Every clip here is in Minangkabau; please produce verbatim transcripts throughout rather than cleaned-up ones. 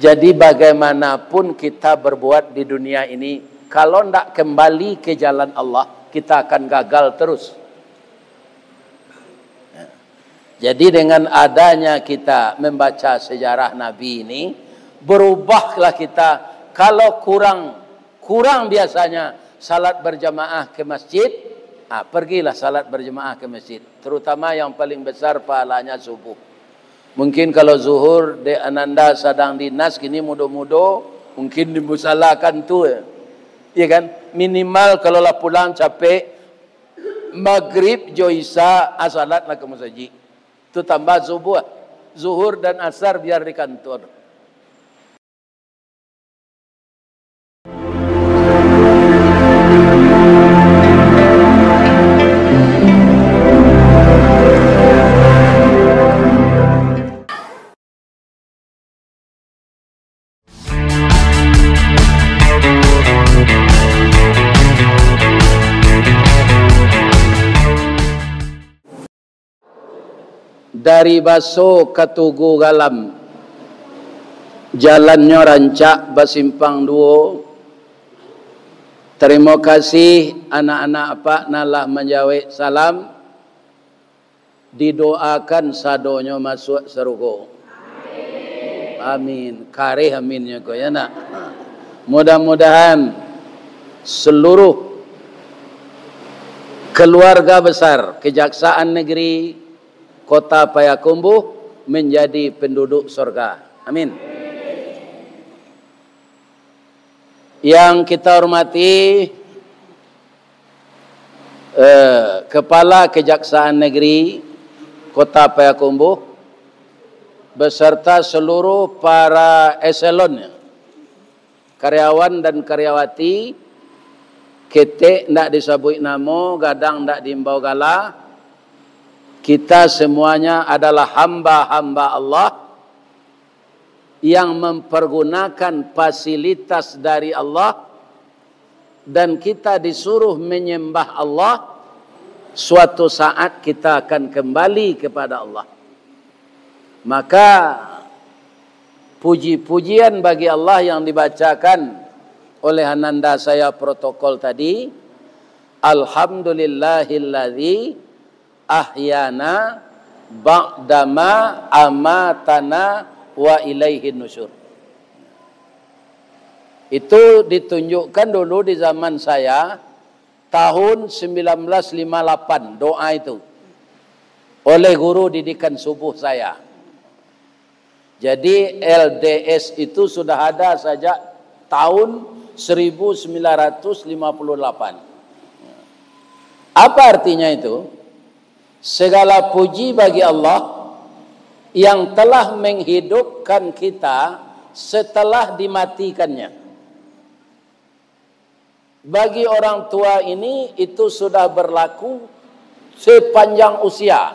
Jadi, bagaimanapun kita berbuat di dunia ini, kalau ndak kembali ke jalan Allah, kita akan gagal terus. Jadi, dengan adanya kita membaca sejarah Nabi ini, berubahlah kita. Kalau kurang, kurang biasanya salat berjamaah ke masjid, ah, pergilah salat berjamaah ke masjid. Terutama yang paling besar pahalanya subuh. Mungkin kalau zuhur, dek ananda sadang dinas, kini mudo-mudo, mungkin di musala kan tu, ya. Ya kan? Minimal kalau lah pulang capek, magrib jo isya, ah, salatlah ka masajik. Tu tambah subuh, zuhur dan asar biar di kantor. Dari Baso ka Tugu Galam, jalannyo rancak basimpang duo. Tarimo kasih anak-anak apak nan lah manjawek salam. Didoakan sadonyo masuak sarugo. Amin. Kareh aminnyo ko, ya nak? Mudah-mudahan seluruh keluarga besar Kejaksaan Negeri Kota Payakumbuh menjadi penduduk sorga. Amin. Yang kita hormati, eh, Kepala Kejaksaan Negeri Kota Payakumbuh, beserta seluruh para eselonnya, karyawan dan karyawati, ketek ndak disabuik namo, gadang ndak diimbau gala, kita semuanya adalah hamba-hamba Allah yang mempergunakan fasilitas dari Allah, dan kita disuruh menyembah Allah, suatu saat kita akan kembali kepada Allah. Maka, puji-pujian bagi Allah yang dibacakan oleh ananda saya protokol tadi, "Alhamdulillahilladzi ahyana ba'dama amatana wa ilaihin nusyur." Itu ditunjukkan dulu di zaman saya, tahun sembilan belas lima lapan, doa itu oleh guru didikan subuh saya. Jadi, L D S itu sudah ada sejak tahun seribu sembilan ratus lima puluh delapan. Apa artinya itu? Segala puji bagi Allah yang telah menghidupkan kita setelah dimatikannya. Bagi orang tua ini, itu sudah berlaku sepanjang usia.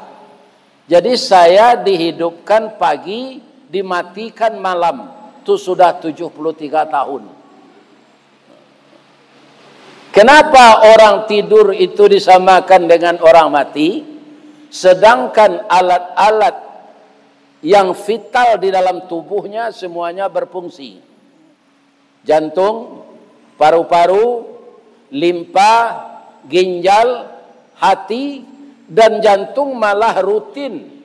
Jadi, saya dihidupkan pagi, dimatikan malam, tu sudah tujuh puluh tiga tahun. Kenapa orang tidur itu disamakan dengan orang mati, sedangkan alat-alat yang vital di dalam tubuhnya semuanya berfungsi? Jantung, paru-paru, limpa, ginjal, hati, dan jantung malah rutin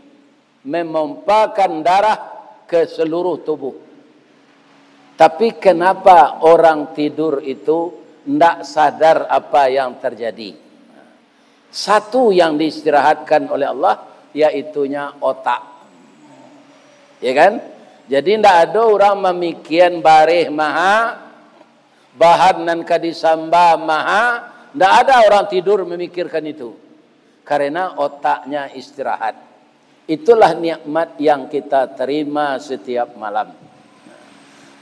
memompakan darah ke seluruh tubuh. Tapi, kenapa orang tidur itu ndak sadar apa yang terjadi? Satu yang diistirahatkan oleh Allah, yaitunya otak. Ya kan? Jadi, ndak ado urang mamikian bareh maha, bahan nan ka disamba maha, ndak ada orang tidur memikirkan itu. Karena otaknya istirahat. Itulah nikmat yang kita terima setiap malam.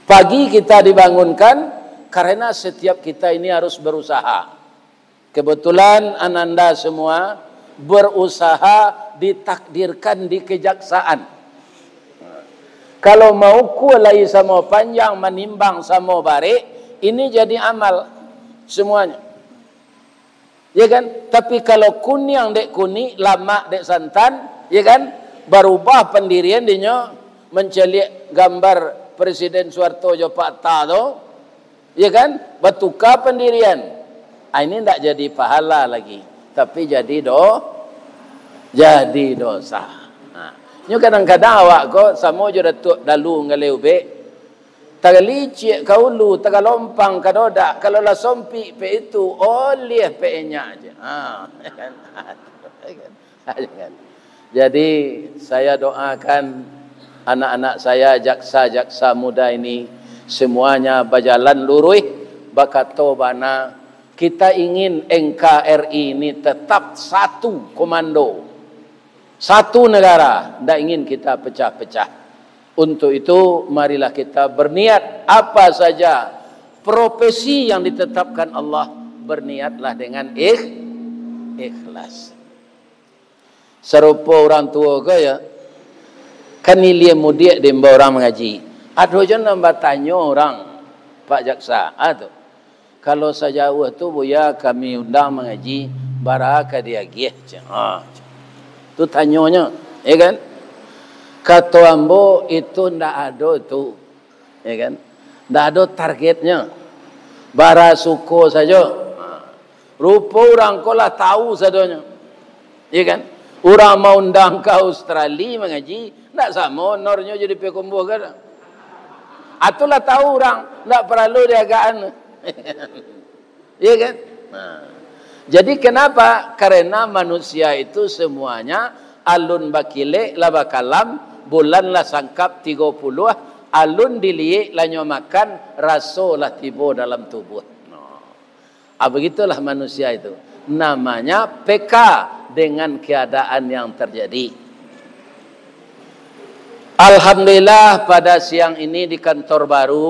Pagi kita dibangunkan, karena setiap kita ini harus berusaha. Kebetulan ananda semua berusaha ditakdirkan di kejaksaan. Kalau maukur lai samo panjang, manimbang samo barek, ini jadi amal semuanya. Ya kan? Tapi kalau kuniang dek kunik, lamak dek santan, ya kan? Barubah pandirian dinyo, mancaliak gambar Presiden Soeharto jo Pak Hatta tu, ya kan? Batuka pandirian. Ah, ini ndak jadi pahala lagi, tapi jadi do-, jadi dosa. Ha. Nyo kadang-kadang awak ko samo jo Datuak Dalu Nggaleh Ubek. Talicik ka ulu, tagalompang ka dodak, kalau lah sompik pek itu, oliah pek enyak je. Ha, kan? Kan? Jadi, saya doakan anak-anak saya, jaksa-jaksa muda ini, semuanya bajalan luruih, bakato bana. Kita ingin N K R I ini tetap satu komando, satu negara, ndak ingin kita pecah-pecah. Untuk itu, marilah kita berniat apa saja profesi yang ditetapkan Allah, berniatlah dengan ikh-, ikhlas. Sarupo urang tuo ko, ya, kan ilia mudiak diimbau urang mangaji. Ado juo nan batanyo urang, Pak Jaksa, ah, tu. Kalau sajauah tu, Buya, kami undang mangaji, bara ka diagiah? Cek. Ha, cek. Tu tanyonyo, ya kan? Kato ambo, itu ndak ado tu, ya kan? Ndak ado targetnyo. Bara suko sajo. Ha. Rupo urang ko lah tahu sadonyo. Ya kan? Urang maundang ka Australia mangaji, ndak samo honornyo jo di Payakumbuah ko. Atulah tahu urang, ndak paralu diagakan. Ya kan? Nah. Jadi kenapa? Karena manusia itu semuanya alun bakilek lah bakalam, bulan lah sangkap tigo puluah, alun diliek lah nyo makan, raso lah tibo dalam tubuah. Nah. Ah, begitulah manusia itu. Namanya peka dengan keadaan yang terjadi. Alhamdulillah, pada siang ini di kantor baru,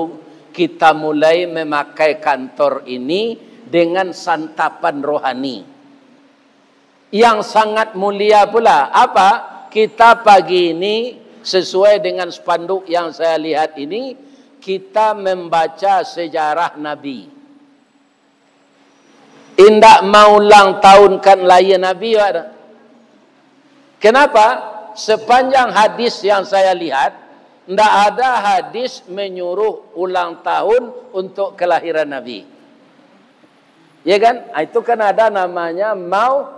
kita mulai memakai kantor ini dengan santapan rohani yang sangat mulia pula. Apa? Kita pagi ini, sesuai dengan spanduk yang saya lihat ini, kita membaca sejarah Nabi. Indak maulang tahunkan lahia Nabi, awak tu. Kenapa? Sepanjang hadis yang saya lihat, ndak ada hadis menyuruh ulang tahun untuk kelahiran Nabi. Ya kan? Ah, itu kan ada namanya mau-,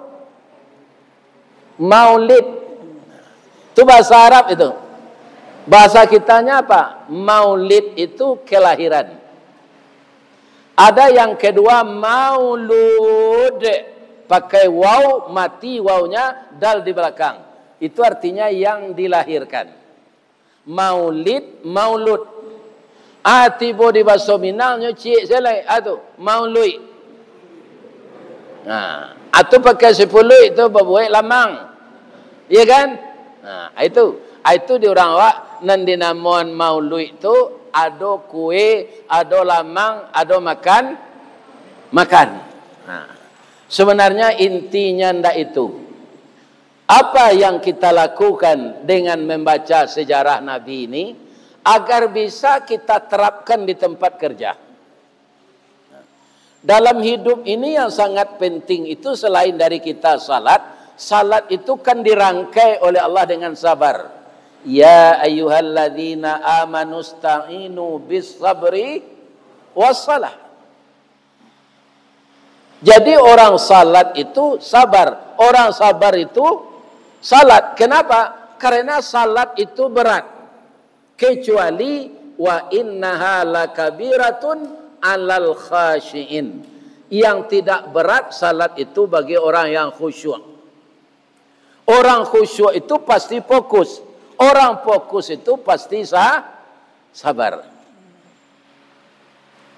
maulid. Itu bahasa Arab itu. Bahasa kitanya apa? Maulid itu kelahiran. Ada yang kedua, maulud. Pakai waw, mati wawnya, dal di belakang. Itu artinya yang dilahirkan. Maulid, maulud. Ah, tibo di baso Minang, nyo ciek se lai. Ah, tu, mauluik. Nah, atu pakai sipuluik tu babuek lamang. Iya kan? Nah, itu. Ah, itu di urang awak, nan dinamoan mauluik tu, ado kue, ado lamang, ado makan, makan. Nah, sebenarnya intinya ndak itu. Apa yang kita lakukan dengan membaca sejarah Nabi ini, agar bisa kita terapkan di tempat kerja? Dalam hidup ini yang sangat penting itu, selain dari kita salat, salat itu kan dirangkai oleh Allah dengan sabar. "Ya ayyuhalladzina amanu sta'inu bis sabri was salah." Jadi orang salat itu sabar, orang sabar itu salat. Kenapa? Karena salat itu berat. Kecuali, "Wa innaha lakabiratun alal khasyiin." Yang tidak berat salat itu bagi orang yang khusyuk. Orang khusyuk itu pasti fokus. Orang fokus itu pasti sa-, sabar.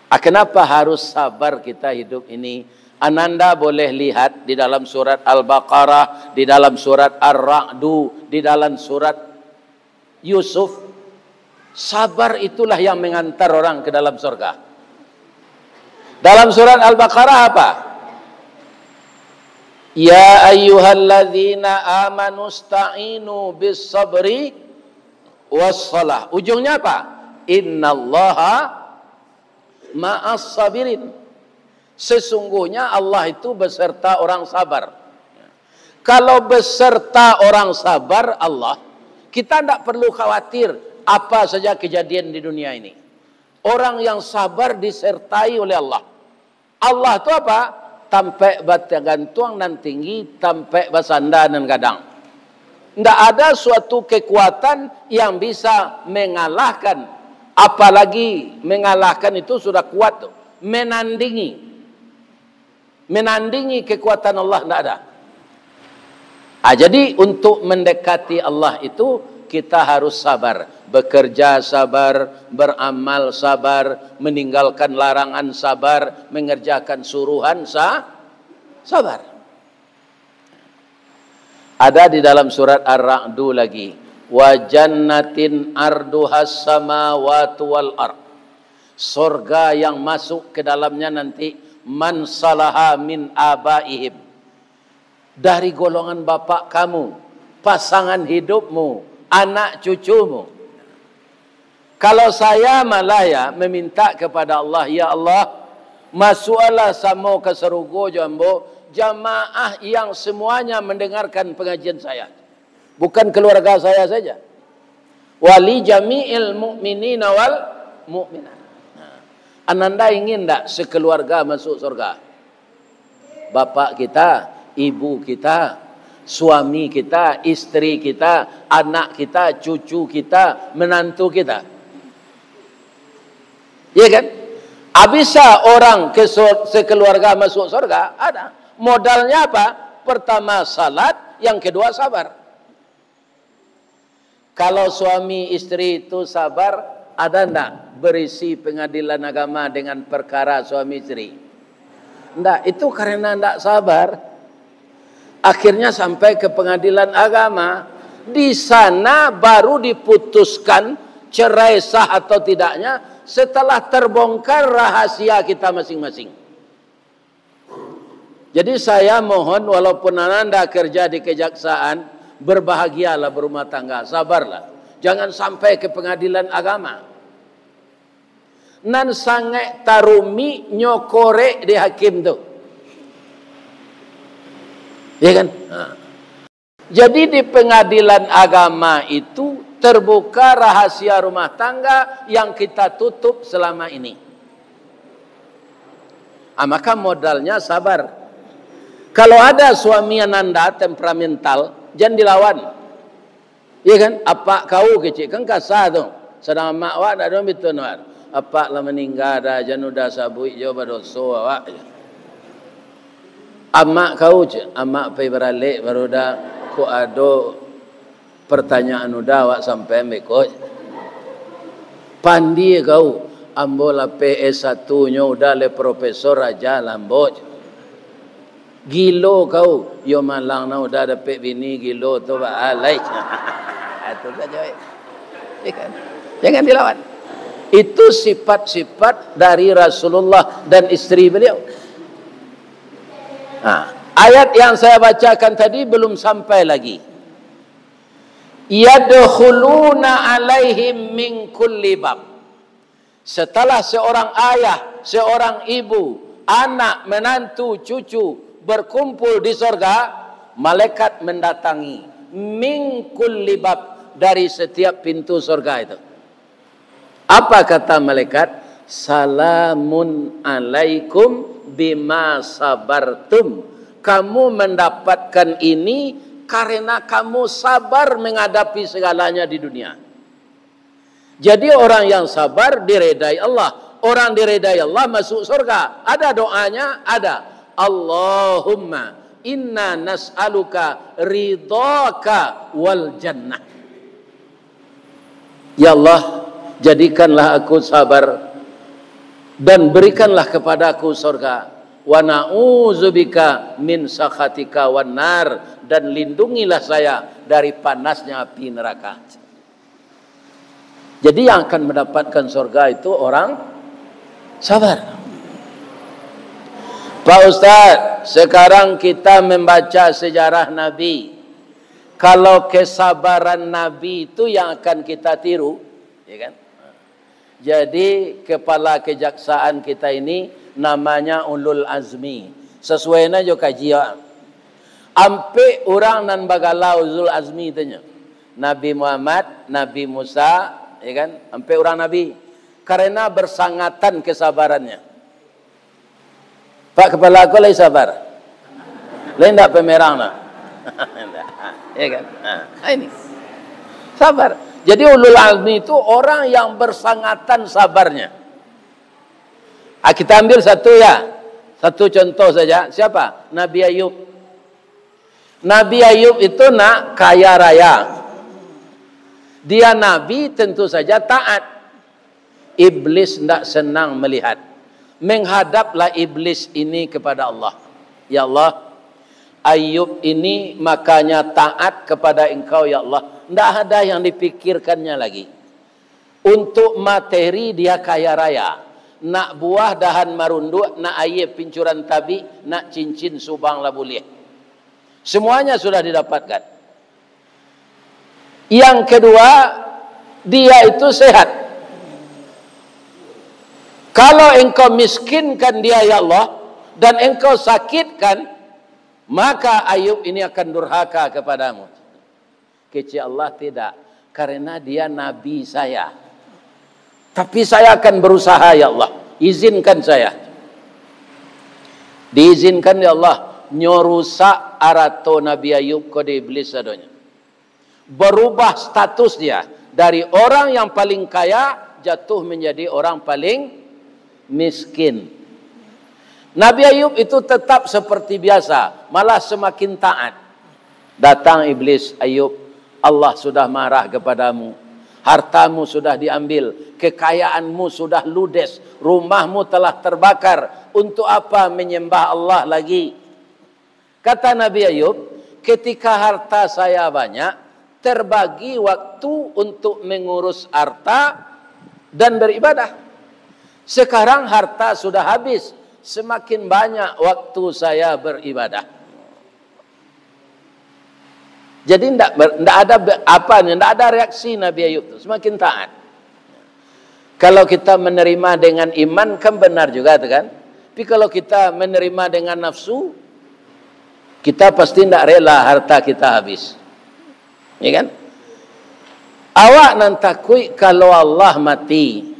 Ah, kenapa harus sabar kita hidup ini? Ananda boleh lihat di dalam surat Al-Baqarah, di dalam surat Ar-Ra'du, di dalam surat Yusuf, sabar itulah yang mengantar orang ke dalam surga. Dalam surat Al-Baqarah apa? "Ya ayyuhalladzina amanu sta'inu bis sabri was salah." Ujungnya apa? "Innallaha ma'as sabirin." Sesungguhnya Allah itu beserta orang sabar. Kalau beserta orang sabar Allah, kita ndak perlu khawatir Apa saja kejadian di dunia ini, orang yang sabar disertai oleh Allah. Allah tu apa? Tampek batagantuang nan tinggi, tampek basanda nan gadang. Ndak ada suatu kekuatan yang bisa mengalahkan, apalagi mengalahkan itu sudah kuat tu, menandingi, menandingi kekuatan Allah ndak ada. Ah, jadi untuk mendekati Allah itu kita harus sabar, bekerja sabar, beramal sabar, meninggalkan larangan sabar, mengerjakan suruhan sa-, sabar. Ada di dalam surat Ar-Ra'du lagi, "Wa jannatin arduhas samawati wal ard." Sorga yang masuk ke dalamnya nanti, "Man salaha min abaihim." Dari golongan bapak kamu, pasangan hidupmu, anak cucumu. Kalau saya malah ya meminta kepada Allah, "Ya Allah, masuklah samo ka sarugo jo ambo, jamaah yang semuanya mendengarkan pengajian saya. Bukan keluarga saya saja. Wali jami'il mu'minina wal mu'minat." Nah, ananda ingin ndak sekeluarga masuk surga? Bapak kita, ibu kita, suami kita, istri kita, anak kita, cucu kita, menantu kita. Iya kan? Ah, bisa orang ke sur-, sekeluarga masuk surga? Ada. Modalnya apa? Pertama salat, yang kedua sabar. Kalau suami istri itu sabar, ada ndak berisi pengadilan agama dengan perkara suami istri? Ndak, itu karena ndak sabar. Akhirnya sampai ke pengadilan agama. Di sana baru diputuskan cerai sah atau tidaknya setelah terbongkar rahasia kita masing-masing. Jadi saya mohon, walaupun ananda kerja di kejaksaan, berbahagialah berumah tangga, sabarlah. Jangan sampai ke pengadilan agama. Nan sangaik tarumiknyo korek di hakim tu. Ya kan? Ha. Jadi di pengadilan agama itu terbuka rahasia rumah tangga yang kita tutup selama ini. Ah, maka modalnya sabar. Kalau ada suami ananda temperamental, jan dilawan. Iya kan? Apak kau kecik kan kasa tu. Sadang amak awak ndak ado bitu nuar. Apak lah maningga dah, jan udah sabuik jo badoso awak. Amak kau, cek, amak pai baralek baru dah, kok ado pertanyaan udah awak sampaian beko. Pandie kau, ambo lapeh S satu nyo udah le profesor aja lah ambo, cek. Gilo kau, yo malang nah udah dapek bini gilo tu ba alai. Itu saja, eh. Ya kan? Jangan dilawan. Itu sifat-sifat dari Rasulullah dan istri beliau. Nah, ayat yang saya bacakan tadi belum sampai lagi. "Yadkhuluna alaihim min kulli bab." Setelah seorang ayah, seorang ibu, anak, menantu, cucu berkumpul di sorga, malaikat mendatangi, min kulli bab, dari setiap pintu sorga itu. Apa kata malaikat? "Salamun alaikum bima sabartum." Kamu mendapatkan ini karena kamu sabar menghadapi segalanya di dunia. Jadi orang yang sabar diredai Allah. Orang diredai Allah masuk surga. Ada doanya? Ada. "Allahumma inna nas'aluka ridhaka wal jannah." Ya Allah, jadikanlah aku sabar dan berikanlah kepada aku surga. "Wa na'udzubika min sakhatika wan nar," dan lindungilah saya dari panasnya api neraka. Jadi yang akan mendapatkan surga itu orang sabar. Pak Ustaz, sekarang kita membaca sejarah Nabi. Kalau kesabaran Nabi itu yang akan kita tiru, ya kan? Jadi kepala kejaksaan kita ini namanya Ulul Azmi. Sesuai na jo kaji awak. Ampek urang nan bagala Ulul Azmi tu nyo. Nabi Muhammad, Nabi Musa, Ya kan? Ampek urang Nabi. Karena bersangatan kesabarannya. Pak Kepala ko lai sabar. Lai ndak pemerang nak. Ya kan? Ha, ini. Sabar. Jadi ulul azmi itu orang yang bersangatan sabarnya. Ah, kita ambil satu ya. Satu contoh saja. Siapa? Nabi Ayub. Nabi Ayub itu nak kaya raya. Dia nabi, tentu saja taat. Iblis ndak senang melihat. Menghadaplah iblis ini kepada Allah. Ya Allah, Ayub ini makanya taat kepada Engkau, ya Allah. Ndak ada yang dipikirkannya lagi. Untuk materi dia kaya raya. Nak buah dahan marunduak, nak aia pincuran tabik, nak cincin subang lah buliah. Semuanya sudah didapatkan. Yang kedua, dia itu sehat. Kalau Engkau miskinkan dia, ya Allah, dan Engkau sakitkan, maka Ayub ini akan durhaka kepada-Mu. Kecek Allah, "Tidak, karena dia nabi saya. Tapi saya akan berusaha, ya Allah. Izinkan saya." Diizinkan, ya Allah, nyo rusak arato Nabi Ayub ko di iblis sadonyo. Berubah status dia dari orang yang paling kaya, jatuh menjadi orang paling miskin. Nabi Ayub itu tetap seperti biasa, malah semakin taat. Datang iblis, "Ayub, Allah sudah marah kepadamu. Hartamu sudah diambil, kekayaanmu sudah ludes, rumahmu telah terbakar. Untuk apa menyembah Allah lagi?" Kata Nabi Ayub, "Ketika harta saya banyak, terbagi waktu untuk mengurus harta dan beribadah. Sekarang harta sudah habis, semakin banyak waktu saya beribadah." Jadi ndak ber-, ndak ada be-, apa ni, ndak ada reaksi Nabi Ayub tu, semakin taat. Kalau kita menerima dengan iman, kan benar juga tu kan. Tapi kalau kita menerima dengan nafsu, kita pasti ndak rela harta kita habis. Ya kan? Awak nan takuik kalau Allah mati.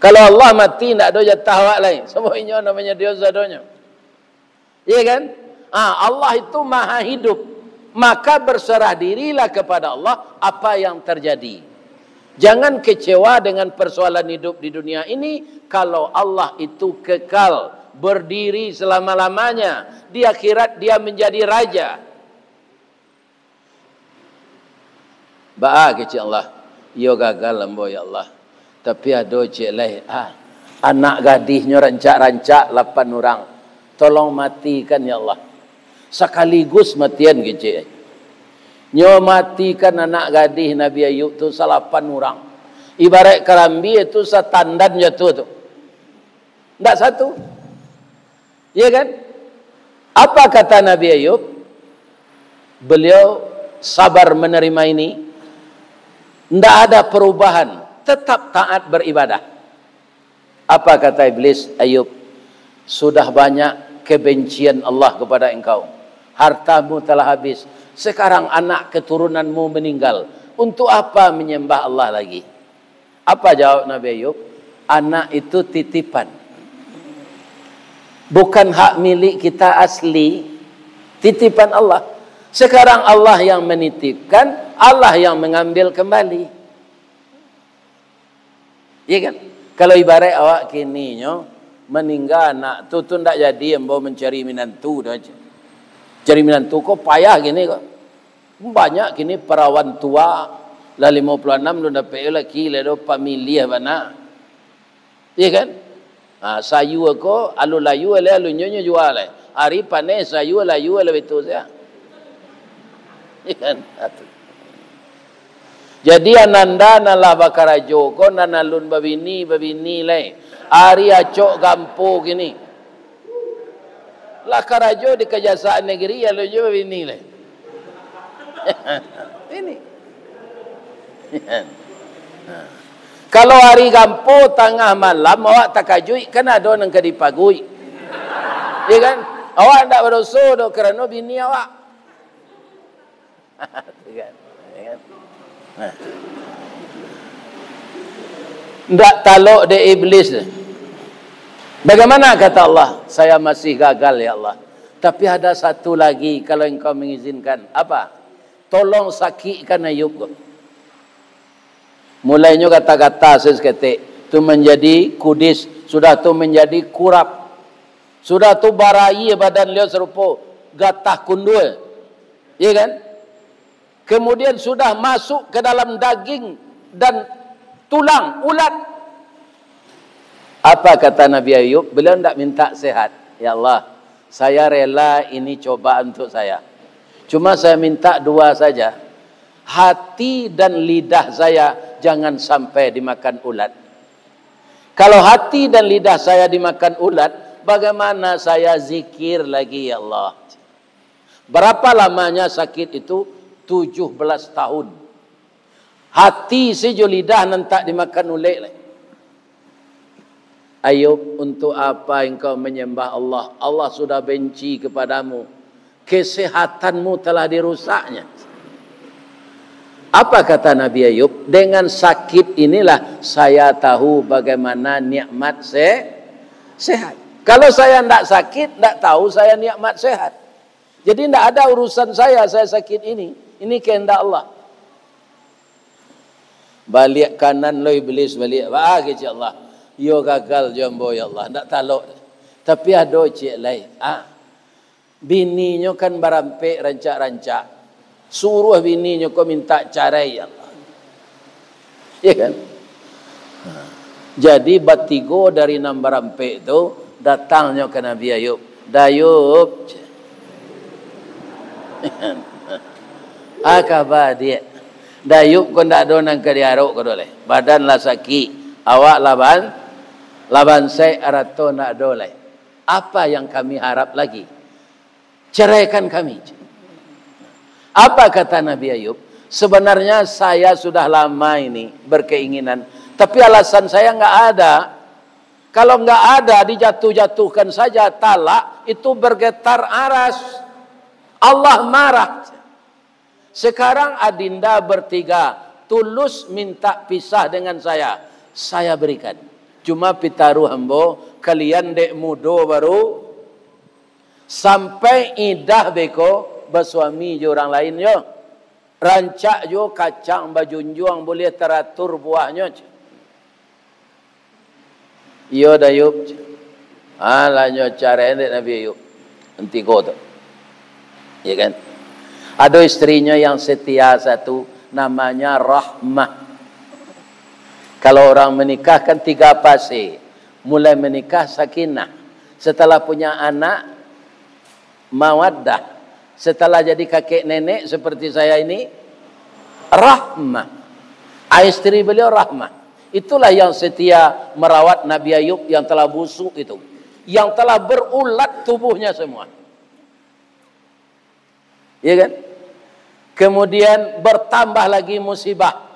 Kalau Allah mati, ndak ado jatah awak lai. Sabab inyo nan manyadiakan sadonyo. Iya kan? Ah, Allah itu maha hidup. Maka berserah dirilah kepada Allah apa yang terjadi. Jangan kecewa dengan persoalan hidup di dunia ini, kalau Allah itu kekal, berdiri selama-lamanya. Di akhirat dia menjadi raja. Baa kecek Allah, "Iyo gagal ambo, ya Allah. Tapi ado cek lai, ah, anak gadihnyo rancak-rancak lapan urang. Tolong matikan, ya Allah. Sakaligus matian," kecek. Nyo matikan anak gadih Nabi Ayub tu salapan urang. Ibarat karambia tu satandan jatuah tu. Ndak satu. Iya kan? Apa kata Nabi Ayub? Beliau sabar menerima ini. Ndak ada perubahan, tetap taat beribadah. Apa kata iblis, "Ayub, sudah banyak kebencian Allah kepada engkau. Hartamu telah habis. Sekarang anak keturunanmu meninggal. Untuk apa menyembah Allah lagi?" Apa jawab Nabi Ayub? "Anak itu titipan. Bukan hak milik kita asli. Titipan Allah. Sekarang Allah yang menitipkan, Allah yang mengambil kembali." Iya kan? Kalau ibarat awak kini nyo, maningga anak tu, tu ndak jadi ambo mancari minantu doh. Cari minantu ko payah kini ko. Banyak kini parawan tua, lah limo puluah anam alun dapek laki lai doh, pamiliah bana. Iya kan? Ha, sayua ko, alun layua lai, alun nyo, nyo jua lai. Ari paneh sayua layua lai, baitu sajo. Iya kan? Jadi, ananda nan lah bakarajo ko, nan alun babini, babini lai. Ari acok gampo kini. Lah karajo di Kejaksaan Negeri, alun juo babini lai. Ini. Kalau ari gampo tangah malam, awak takajuik, kan ado nan ka dipaguik. Ya kan? Awak ndak badoso doh, karano bini awak. Kan? Ya kan? Nah. Ndak talok dek iblis. Bagaimana kata Allah? "Saya masih gagal, ya Allah. Tapi ada satu lagi kalau Engkau mengizinkan." "Apa?" "Tolong sakikkan Ayub ko." Mulainyo gata-gata saketek, tu manjadi kudis, sudah tu manjadi kurap. Sudah tu baraia badan liau sarupo gatah kundua. Iya kan? Kemudian sudah masuk ke dalam daging dan tulang, ulat. Apa kata Nabi Ayub? Beliau ndak minta sehat. "Ya Allah, saya rela ini cobaan untuk saya. Cuma saya minta dua saja. Hati dan lidah saya jangan sampai dimakan ulat. Kalau hati dan lidah saya dimakan ulat, bagaimana saya zikir lagi, ya Allah?" Berapa lamanya sakit itu? Tujuh belas tahun. Hati se jo lidah nan tak dimakan ulek lai. "Ayub, untuk apa engkau menyembah Allah? Allah sudah benci kepadamu. Kesehatanmu telah dirusaknya." Apa kata Nabi Ayub? "Dengan sakit inilah saya tahu bagaimana nikmat se-, sehat. Kalau saya ndak sakit, ndak tahu saya nikmat sehat. Jadi ndak ada urusan saya, saya sakit ini. Ini kehendak Allah." Baliak kanan lo iblis baliak. "Baa," kecek Allah. "Iyo gagal jo ambo, ya Allah. Ndak talok. Tapi ado ciek lai. Ah, bininyo kan barampek rancak-rancak. Suruah bininyo ko minta carai, ya Allah." Iya kan? Ha. Jadi batigo dari nan barampek tu datangnyo ka Nabi Ayub. "Da Ayub, ah, kaba, Diak? Da Ayub ko ndak ado nan ka diarok ko doh lai. Badan lah sakik, awak lah ban-, lah bansaik, arato ndak ado lai. Apa yang kami harap lagi? Ceraikan kami." Apa kata Nabi Ayub? "Sebenarnya saya sudah lama ini berkeinginan, tapi alasan saya nggak ada. Kalau nggak ada, dijatuh-jatuhkan saja talak, itu bergetar aras. Allah marah. Sekarang adinda bertiga tulus minta pisah dengan saya. Saya berikan. Cuma pitaruah ambo, kalian dek mudo baru, sampai idah beko basuami jo urang lain yo. Rancak juo kacang bajunjuang, buliah taratur buahnyo." "Iyo, Da Ayub." Alah nyo carai dek Nabi Ayub. Tigo tu. Ya kan? Ado istrinyo yang setia satu, namanya Rahmah. Kalau orang menikah kan tiga fase. Mulai menikah sakinah. Setelah punya anak, mawaddah. Setelah jadi kakek nenek seperti saya ini, rahmah. Ah, istri beliau Rahmah. Itulah yang setia merawat Nabi Ayub yang telah busuk itu, yang telah berulat tubuhnya semua. Ya kan? Kemudian bertambah lagi musibah.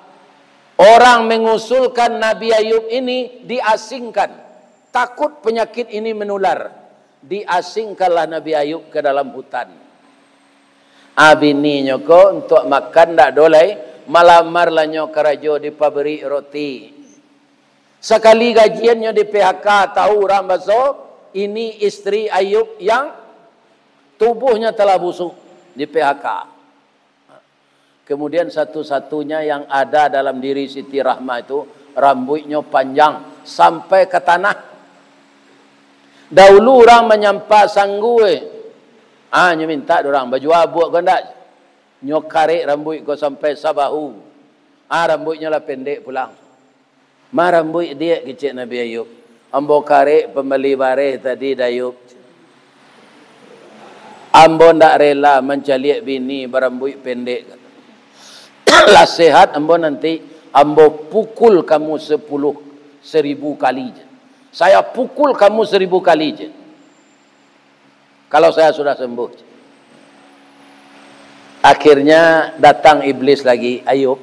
Orang mengusulkan Nabi Ayub ini diasingkan. Takut penyakit ini menular. Diasingkanlah Nabi Ayub ke dalam hutan. Ah, bininyo ko untuak makan ndak ado lai, malamarlah nyo karajo di pabrik roti. Sakali gajiannyo di-P H K, tahu urang baso, ini istri Ayub yang tubuhnya telah busuk, di-P H K. Kemudian satu-satunya yang ada dalam diri Siti Rahmah itu, rambuiknyo panjang sampai ka tanah. Dahulu urang manyampa sanggu, eh. Ah, nyo mintak dek urang, bajua abuak ko ndak? Nyo karek rambuik ko sampai sabahu. Ah, rambuiknyo lah pendek pulang. "Ma rambuik diak?" kecek Nabi Ayub. "Ambo karek pambali bareh tadi, Da Ayub. Ambo ndak rela mancaliak bini barambuik pendek. Lah sehat ambo nanti, ambo pukul kamu sepuluh, seribu kali je. Saya pukul kamu seribu kali je. Kalau saya sudah sembuh." Akhirnya datang iblis lagi, "Ayub,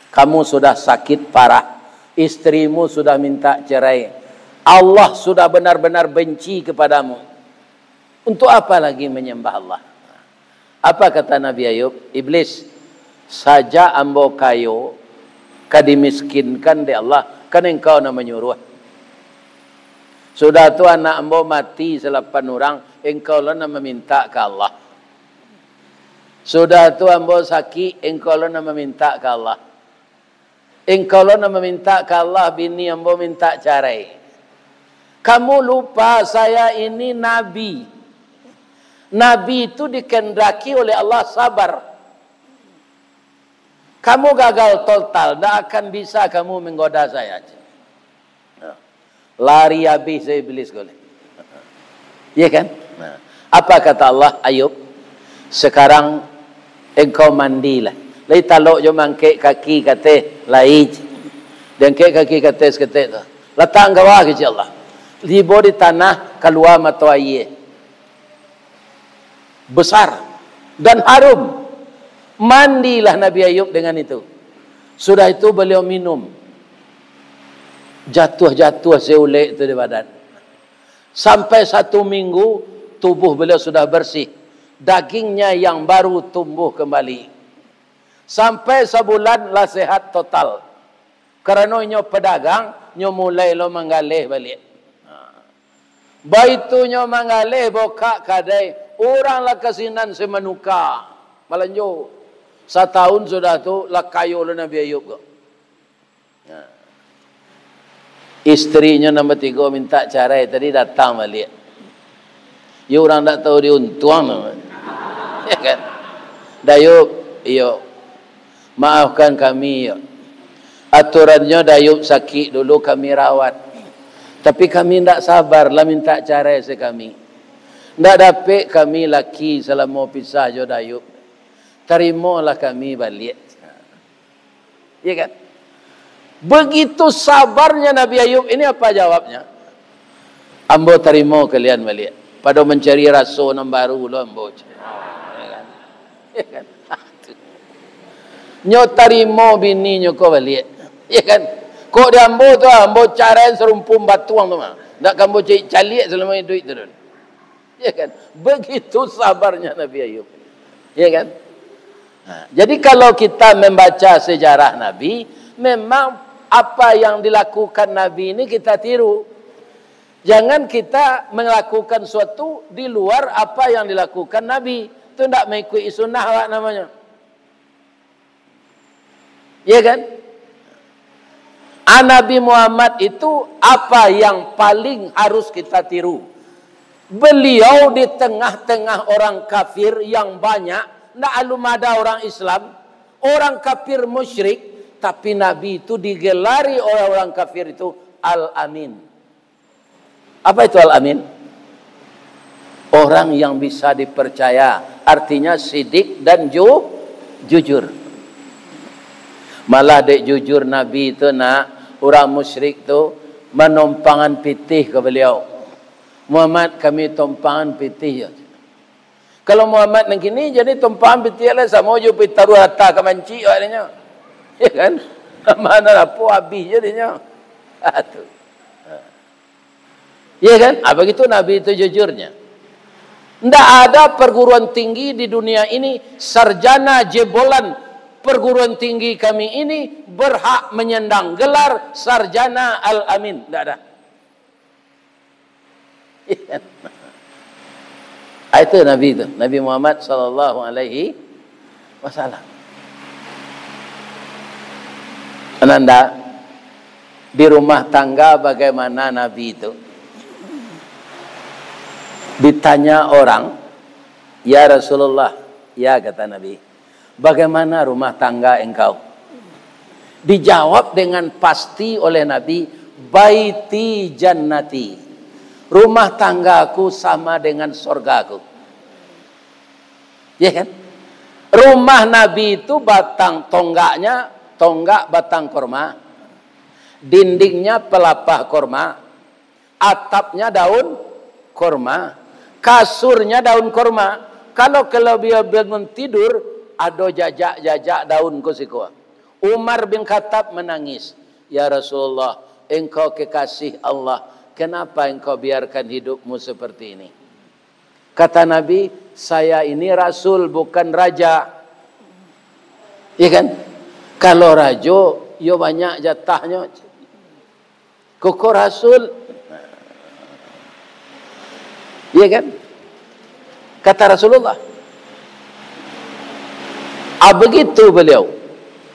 kamu sudah sakit parah, istrimu sudah minta cerai, Allah sudah benar-benar benci kepadamu. Untuk apa lagi menyembah Allah?" Apa kata Nabi Ayub? "Iblis, sajak ambo kayo, ka dimiskinkan dek Allah, Kan engkau nan manyuruah. Sudah tu anak ambo mati salapan urang, engkau lo nan mamintak ka Allah. Sudah tu ambo sakik, engkau lo nan mamintak ka Allah. Engkau lo nan mamintak ka Allah, bini ambo mintak carai. Kamu lupa, saya ini nabi. Nabi itu dikendaki oleh Allah sabar. Kamu gagal total, ndak akan bisa kamu menggoda saya. Nah, lari habis iblis ko. Iya kan? Nah, apa kata Allah, "Ayub, sekarang engkau mandilah." Lai talok jo mangkek kaki kateh, lai. Diangkek kaki kateh saketek tu. Latak ka bawah kecek Allah. Tibo di tanah, kalua mato aia. Besar dan harum. Mandilah Nabi Ayub dengan itu. Sudah itu beliau minum. Jatuah-jatuah seulek tu di badan. Sampai satu minggu, tubuh beliau sudah bersih. Dagingnya yang baru tumbuh kembali. Sampai sabulan lah sehat total. Karano inyo pedagang, nyo mulai lo manggaleh baliak. Ha. Baitu nyo manggaleh, bukak kadai, urang lah ka sinan se manuka, malanjo. Satahun sudah tu, lah kayo lo Nabi Ayub ko. Ha. Istrinyo nan batigo mintak carai tadi datang baliak. Yo, urang ndak tahu diuntuang. Ya kan? "Dayub, iyo. Maafkan kami, iyo. Aturannyo Dayub sakik dulu kami rawat. Tapi kami ndak sabar lah mintak carai se kami. Ndak dapek kami laki salamo pisah jo Dayub. Tarimolah kami baliak." Iya kan? Begitu sabarnya Nabi Ayub ini, apa jawabnya? "Ambo tarimo kalian baliak. Pado mancari raso nan baru lo ambo." Iya kan? Iya kan? Nyo tarimo bininyo ko baliak. Iya kan? Kok di ambo tu, ambo carai sarumpun batuang tu mah. Ndak ka ambo cari caliak salamo iduik tu doh. Ya kan? Begitu sabarnya Nabi Ayub. Ya kan? Nah, jadi kalau kita membaca sejarah Nabi, memang apa yang dilakukan Nabi ini kita tiru. Jangan kita melakukan suatu di luar apa yang dilakukan Nabi. Itu ndak mengikuti sunnah awak namanya. Ya kan? Ah, Nabi Muhammad itu apa yang paling harus kita tiru? Beliau di tengah-tengah orang kafir yang banyak, ndak alun ada orang Islam, orang kafir musyrik, tapi Nabi itu digelari oleh orang kafir itu Al-Amin. Apa itu Al-Amin? Orang yang bisa dipercaya, artinya sidik dan ju-, jujur. Malah dek jujur Nabi tu nak, urang musyrik tu manompangan pitih ka baliau. "Muhammad, kami tompangan pitih jo." Kalau Muhammad nan kini, jadi tompangan pitih lah samo jo pitaruah rata ka mancik awak dinyo. Ya kan? Mana apo habis jo dinyo. Ah, tu. Ya kan? Ah, begitu Nabi itu jujurnya. Ndak ada perguruan tinggi di dunia ini, sarjana jebolan perguruan tinggi kami ini berhak menyandang gelar sarjana Al-Amin. Ndak ada. Ah, itu Nabi itu, Nabi Muhammad sallallahu alaihi wasallam. Ananda, di rumah tangga bagaimana Nabi itu? Ditanya orang, "Ya Rasulullah," "Ya," kata Nabi, "bagaimana rumah tangga engkau?" Dijawab dengan pasti oleh Nabi, "Baiti jannati." Rumah tanggaku sama dengan sorgaku. Ya kan? Rumah Nabi itu batang tonggaknya, tonggak batang korma. Dindingnya pelapah korma. Atapnya daun korma. Kasurnya daun korma. Kalau, kalau bia bangun tidur, ado jajak-jajak daun ko siko. Umar bin Khattab menangis, "Ya Rasulullah, engkau kekasih Allah, kenapa engkau biarkan hidupmu seperti ini?" Kata Nabi, "Saya ini rasul, bukan raja." Iya kan? Kalau rajo, yo banyak jatahnyo. Koko Rasul. Iya kan? Kata Rasulullah. Ah, begitu beliau.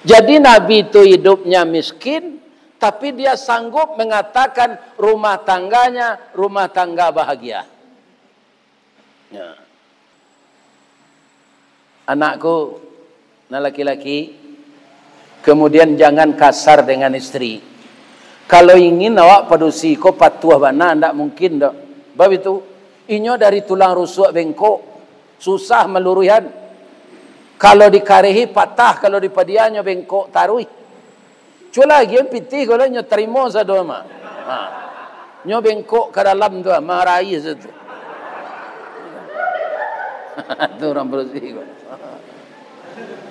Jadi Nabi itu hidupnya miskin, tapi dia sanggup mengatakan rumah tangganya rumah tangga bahagia. Ya. Anakku, nan laki-laki, kemudian jangan kasar dengan istri. Kalau ingin awak padusi ko patuah bana, ndak mungkin doh. Bab itu, inyo dari tulang rusuk bengkok, susah maluruihan. Kalau dikarehi patah, kalau dipadiahnyo bengkok taruih. Cubo lagi, pitih ko lah, nyo tarimo sado mah. Ha. Nyo bengkok ka dalam tu, ah, maraih situ. Tu urang padusi ko.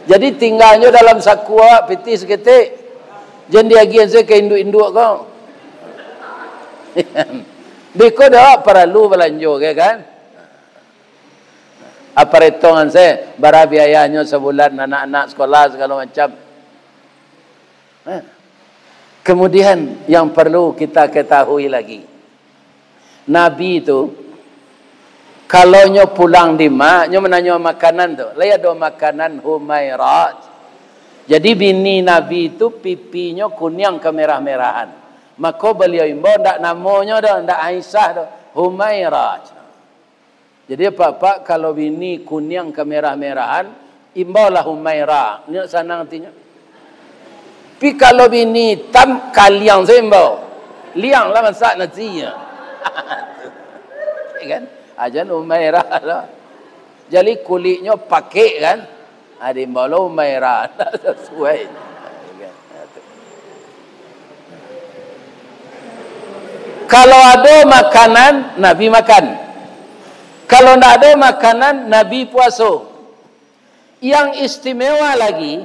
Jadi, tinggalnyo dalam saku awak, pitih saketek. Jan diagiahan sajo ka induak-induak ko. Beko dah awak paralu balanjo, kan? Aparetongan sajo, bara biayanyo sabulan, anak-anak sekolah, sagalo macam. Nah, kemudian yang perlu kita ketahui lagi, Nabi tu, kalau nyo pulang di ma, nyo mananyo makanan tu, "Lai ado makanan Humaira?" Jadi, bini Nabi tu pipinyo kuniang kemerah-merahan. Mako, baliau imbau ndak namonyo doh, ndak Aisyah doh, Humaira. Jadi, apak-apak, kalau bini kuniang kemerah-merahan, imbaulah Humaira. Nyo sanang atinyo. Tapi kalau bini itam, kaliang sajo imbau. Liang lah masak nasi. Ya kan? Ajan Humaira lah. Jadi, kuliknyo pakek, kan? Ah, diimbau lo Humaira, ndak sasuai. Kalau ado makanan, Nabi makan. Kalau ndak ado makanan, Nabi puaso. Yang istimewa lagi,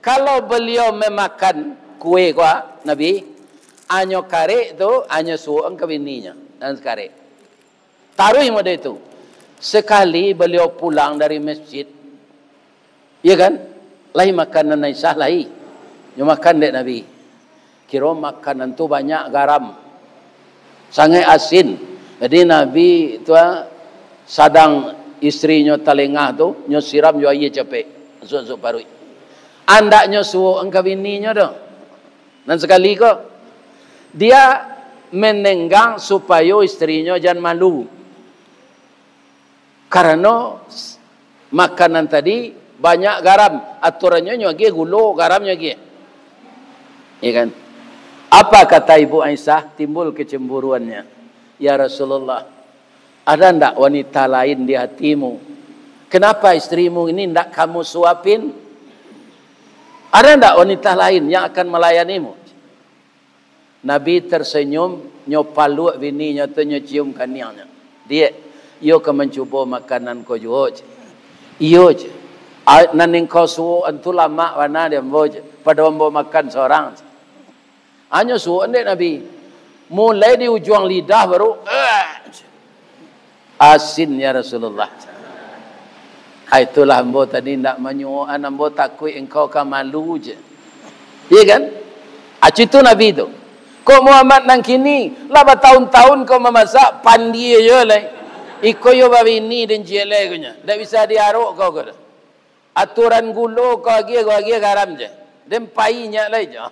kalau beliau mamakan kue ko, Nabi, anyo karek tu, anyo suokan ka bininyo, nan sakarek. Taruih model itu. Sekali beliau pulang dari masjid, iya kan? Lai makan nan Aisyah lai. Nyo makan dek Nabi. Kiro makanan tu banyak garam. Sangaik asin. Jadi Nabi tu, ah, sadang istrinyo talengah tu, nyo siram jo aia capek. Masuk-masuk paruik. Andak nyo suokan ka bininyo tu. Nan sakali ko, dia menenggang supayo istrinyo jan malu. Karano s-, makanan tadi banyak garam, aturannyo nyo agiah gulo, garam nyo agiah. Ya kan? Apa kata Ibu Aisyah? Timbul kecemburuannya. "Ya Rasulullah, ada ndak wanita lain di hatimu? Kenapa istrimu ini ndak kamu suapin? Ada ndak wanita lain yang akan melayanimu?" Nabi tersenyum, nyo paluak bininyo tu, nyo cium kaniangnyo. "Diak, iyo ka mancubo makanan ko juo, ceh. Iyo, ceh. A-, nan engkau suokan tu lamak bana di ambo, ceh. Pado ambo makan sorang, ceh." Anyo suokan dek Nabi. Mulai di ujuang lidah baru, "Eh," ceh. "Asin, ya Rasulullah." "Ah, itulah ambo tadi ndak manyuokan, ambo takuik engkau ka malu," ceh. Iya kan? Aci tu Nabi tu. Kok Muhammad nan kini, lah batahun-tahun kau mamasak, pandie jo lai. Iko yo babini den ciek lai ko nyo. Ndak bisa diarok kau ko. Aturan gulo kau agiah, kau agiah garam je. Den pai nyak lai jo.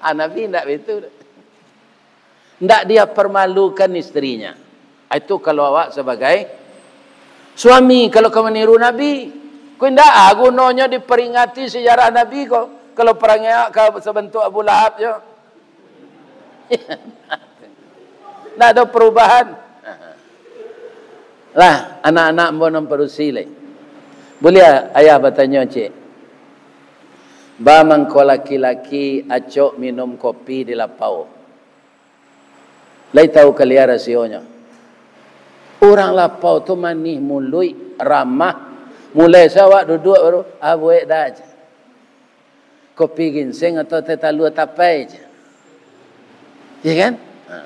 Ah, Nabi ndak baitu. Ndak dia permalukan istrinya. Itu kalau awak sebagai suami, kalau ka maniru Nabi. Ko indak ah gunonyo diperingati sejarah Nabi ko, kalau parangai awak ka sabantuk Abu Lahab jo. Ndak ado perubahan. Lah, anak-anak ambo nan padusi lai. Buliah ayah batanyo, cek? Ba mangko laki-laki acok minum kopi di lapau? Lai tahu kalian rasionyo? Urang lapau tu manih muluik, ramah. Mulai se awak duduak baru, "Ah, buek dah," aja. Kopi ginseng atau teh talua tapai aja. Iya kan? Ha.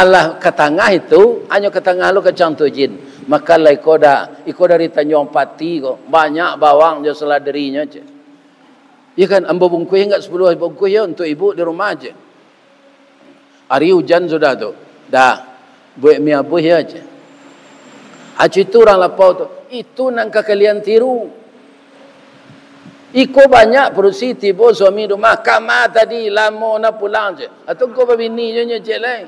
Alah ka tangah itu, hanyo ka tangah lo kacang tu jin. Makanlah iko dah. Iko dari Tanjuang Pati ko. Banyak bawang jo seladerinyo, cek. Iya kan? Ambo bungkuih enggak sepuluh bungkuih ya untuk ibu di rumah, cek. Ari ujan sudah tu, dah, buek mi abuih yo, ceh. Acu itu urang lapau tu, itu nan ka kalian tiru. Iko banyak padusi tibo suami di rumah, kama tadi, lamo na pulang, ceh. Atau ko babini jo nyo, ceh, lai.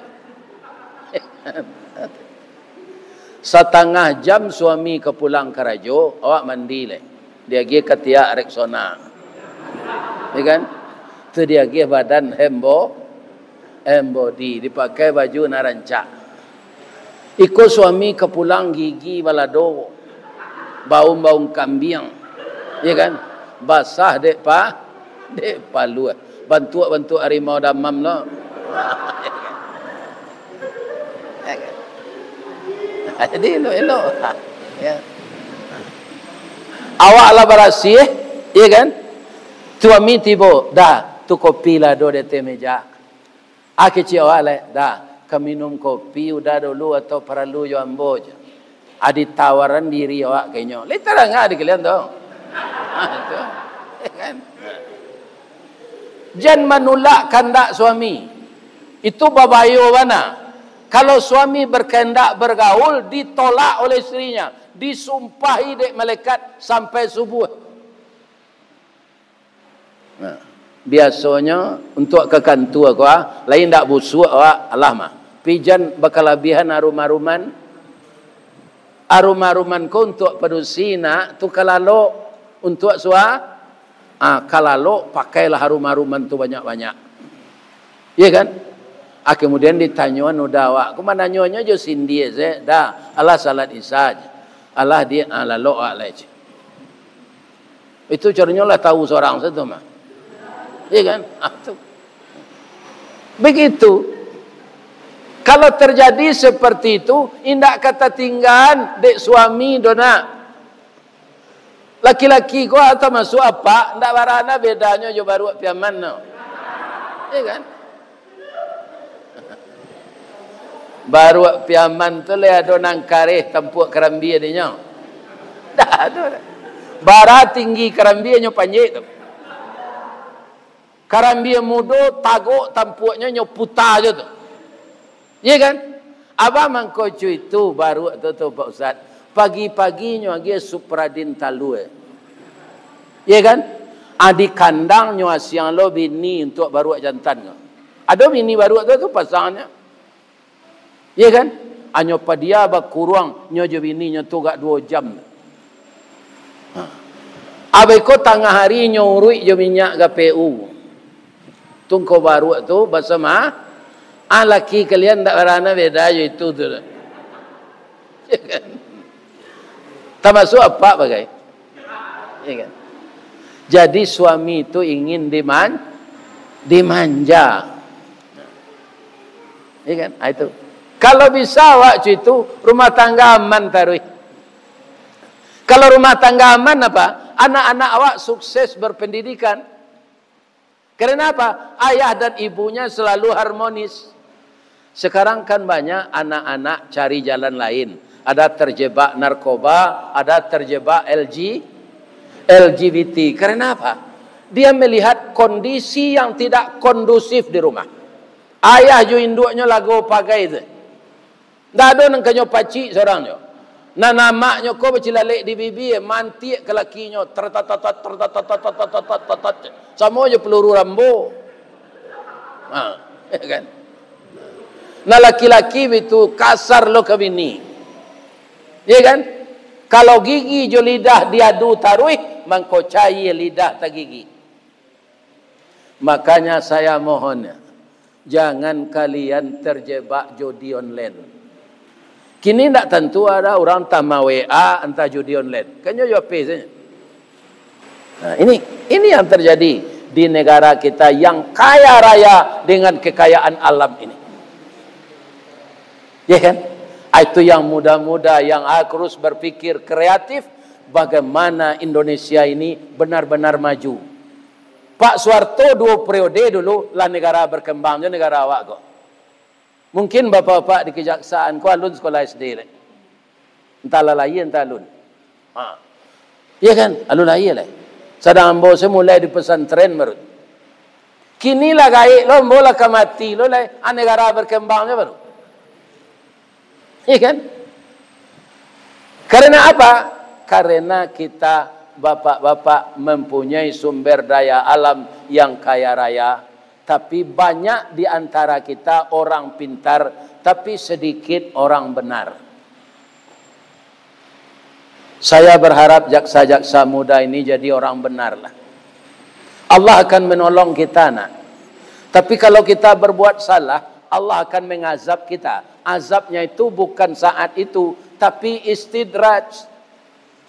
Satangah jam suami ka pulang karajo, awak mandi lai. Diagiah katiak Rexona. Ya kan? Tu diagiah badan hembo, hembodi, dipakai baju nan rancak. Iko suami ka pulang gigi balado, baun-baun kambiang. Ya kan? Basah dek pa, dek paluah. Bantuak-bantuak harimau damam lo. Jadi elok-elok. Ya. Awak lah barasiah, ya kan? Suami tibo, dah, tu kopi lah ado di ateh meja. Ah, kecek awak lai, dah, ka minum kopi udah dulu atau paralu jo ambo, ceh. Ah, ditawaran diri awak ka inyo. Lai tarang ah di kalian tu. Tu. Ya kan? Jan manulak kandak suami. Itu babayo bana. Kalau suami berkehendak bergaul, ditolak oleh istrinya, disumpahi dek malaikat sampai subuh. Nah, biasonyo untuak ka kantua ko, ah, lain dak busuak awak, alah mah. Pijan bakalabihan arum-aruman. Arum-aruman ko untuak padusi nak, tu kalalok untuak sua-, ah, kalalok pakailah arum-aruman tu banyak-banyak. Iya kan? Ah, kemudian ditanyoan udah awak, ko mananyonyo jo sindie se, dah, alah salat Isya je. Alah di, ah, lalok awak lai je. Itu caronyo lah tahu sorang sajo mah. Iya kan? Ah, tu. Begitu. Kalau terjadi seperti itu, indak ka tatinggaan dek suami doh nak. Laki-laki ko atau masuk apak, ndak barana bedanyo jo baruak Piaman no. Iya kan? Baruak Piaman tu lai ado nan kareh tampuak karambia dinyo. Ndak ado. Bara tinggi karambia nyo panjek tu. Karambia mudo tagok tampuaknyo nyo puta jo tu. Iya kan? Abah mangko cuitu baruak tu, tu, Pak Ustaz. Pagi-pagi nyo agiah Supradin talua. Iya kan? Ah, di kandang nyo asiang lo bini untuak baruak jantan ko. Ado bini baruak tu, tu pasangannyo. Iya kan? Anyo padia bakuruang nyo jo bininyo tu agak duo jam. Ha. Abih ko tangah ari nyo uruik jo minyak G P U. Tungko baruak tu basama, ah, laki kalian ndak barana beda jo itu tu. Iya kan? Tamasuak apak bagai. Iya kan? Jadi suami tu ingin diman-, dimanja. Iya kan? Ah, itu. Kalau bisa awak cuitu, rumah tangga aman taruih. Kalau rumah tangga aman apa? Anak-anak awak sukses berpendidikan. Karena apa? Ayah dan ibunya selalu harmonis. Sekarang kan banyak anak-anak cari jalan lain. Ada terjebak narkoba, ada terjebak L G, L G B T. Karena apa? Dia melihat kondisi yang tidak kondusif di rumah. Ayah jo induaknyo lago pagai tu. Ndak ado nan kanyo pacik sorang jo. Nan amaknyo ko bacilalek di bibia, mantiak ka lakinyo, tertatatat, tertatatat, tertatatat, tertatatat. Samo jo peluru Rambo. Ha, ya kan? Nah, laki-laki bitu kasar lo ka bini. Ya kan? Kalau gigi jo lidah diadu taruih, mangko caia lidah tagigi. Makanya saya mohon, jangan kalian terjebak judi online. Kini ndak tantu ada urang tah ma-W A antah judi online. Kanyo jo H P saja. Nah, ini, ini yang terjadi di negara kita yang kaya raya dengan kekayaan alam ini. Ya kan? Ah, itu yang muda-muda yang harus berpikir kreatif, bagaimana Indonesia ini benar-benar maju. Pak Suharto duo periode dulu lah negara berkembang jo negara awak ko. Mungkin bapak-bapak di kejaksaan ko alun sekolah S D lai. Entah lah lahia, entah alun. Ha. Iya kan? Alun lahia lai. Sadang ambo se mulai di pesantren baru. Kini lah gaek lo, ambo lah ka mati lo lai, a, negara berkembang se baru. Iya kan? Karena apa? Karena kita, bapak-bapak, mempunyai sumber daya alam yang kaya raya, tapi banyak di antara kita orang pintar, tapi sedikit orang benar. Saya berharap jaksa-jaksa muda ini jadi orang benar lah. Allah akan menolong kita, nak. Tapi kalau kita berbuat salah, Allah akan mengazab kita. Azabnya itu bukan saat itu, tapi istidraj.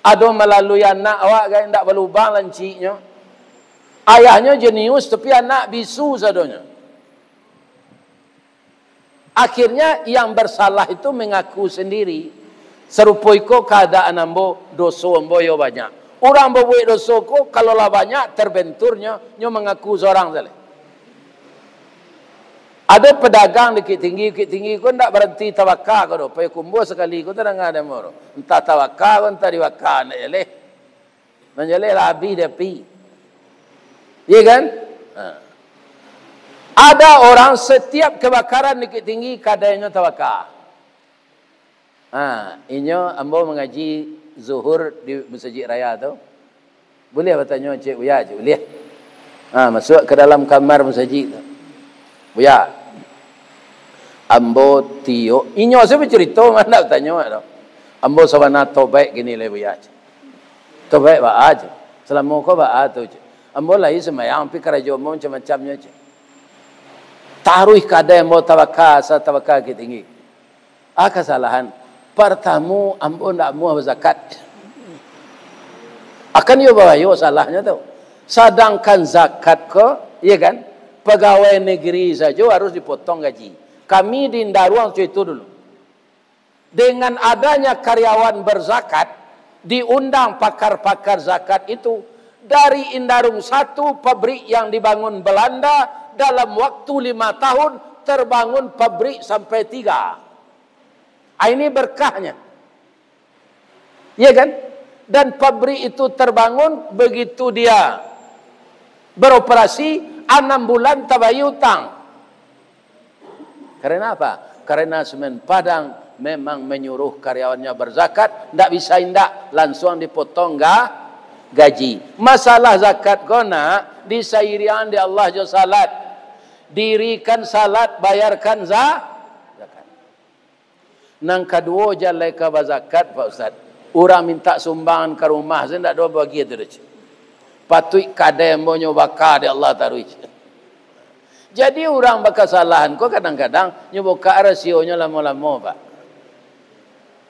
Ado malalui anak awak, gai indak balubang lanciknyo. Ayahnyo jenius, tapi anak bisu sadonyo. Akhirnya, yang bersalah itu mengaku sendiri. Sarupo iko kaadaan ambo, doso ambo yo banyak. Urang babuek doso ko, kalau lah banyak, terbenturnyo, nyo mangaku sorang sajo. Ado pedagang di Bukittinggi, Bukittinggi ko ndak baranti tabaka ko doh, Payakumbuah sakali ko tadanga dek ambo tu. Antah tabaka ko, antah dibaka, ndak jaleh. Nan jaleh lah abih di api. Iya kan? Ha. Ada orang setiap kebakaran di Bukittinggi, kadainyo tabaka. Ha, inyo ambo mangaji zuhur di Masajik Raya tu. Buliah batanyo, Cik Buya, Cik Buliah? Ha, masuak ka dalam kamar masajik tu. Buya, ambo tiok, inyo se bacarito, mah ndak batanyo tu. Ambo sabana tobaik kini lai, Buya. Tobaik baa, Cik? Salamo ko baa tu, Cik? Ambo lai sumbayang, tapi karajo ambo macam-macam nyo, Cik. Taruih kadai ambo tabaka, asa tabaka Bukittinggi. Ah, kasalahan. Partamo, ambo ndak amuah bazakat. Akan iyo babayo salahnyo tu. Sadangkan zakat ko, iya kan, pagawai negeri sajo harus dipotong gaji. Kami di Indaruang cak itu dulu. Dengan adanya karyawan berzakat, diundang pakar-pakar zakat itu, dari Indaruang satu, pabrik yang dibangun Belanda, dalam waktu lima tahun, terbangun pabrik sampai tiga. Ah, ini berkahnya. Iya kan? Dan pabrik itu terbangun, begitu dia beroperasi, anam bulan tabayia utang. Karena apa? Karena Semen Padang memang menyuruh karyawannya berzakat, ndak bisa indak, langsung dipotong ga-, gaji. Masalah zakat ko, nak, disairian dek Allah jo salat. Dirikan salat, bayarkan za-, zakat. Nan kaduo, jaleh ka bazakat, Pak Ustaz. Urang mintak sumbangan ka rumah, se ndak doh bagi tu doh, cik. Patuik kadai ambo nyo baka dek Allah taruih, cik. Jadi, urang bakasalahan ko kadang-kadang nyo bukak rasionyo lamo-lamo, Pak.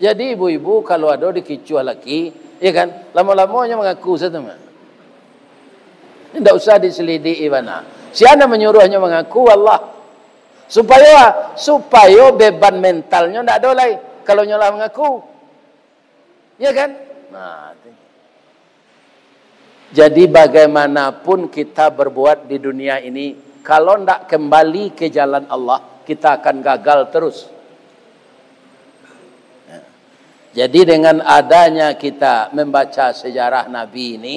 Jadi, ibu-ibu kalau ado dikicuah laki, ya kan, lamo-lamo nyo mangaku sajo mah. Ndak usah diselidiki bana. Sia nan manyuruh nyo mangaku? Allah. Supayo, supayo beban mentalnyo ndak ado lai, kalau nyo lah mangaku. Ya kan? Nah, tu. Jadi, bagaimanapun kita berbuat di dunia ini, kalau ndak kembali ke jalan Allah, kita akan gagal terus. Ya. Jadi, dengan adanya kita membaca sejarah Nabi ini,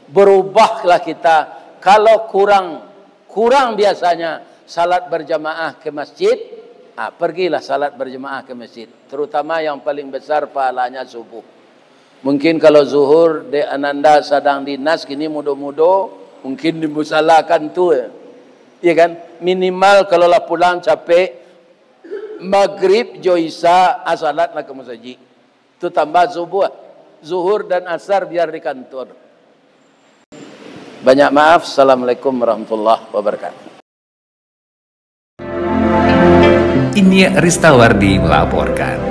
berubahlah kita. Kalau kurang, kurang biasanya salat berjamaah ke masjid, ah, pergilah salat berjamaah ke masjid. Terutama yang paling besar pahalanya subuh. Mungkin kalau zuhur, dek ananda sadang dinas, kini mudo-mudo, mungkin di musala kan tu, ya. Iya kan? Minimal kalau lah pulang capek, magrib jo isya, ah, salatlah ka masajik. Tu tambah subuh, zuhur dan asar biar di kantor. Banyak maaf. Assalamualaikum warahmatullahi wabarakatuh. Inyiak Ristawardi melaporkan.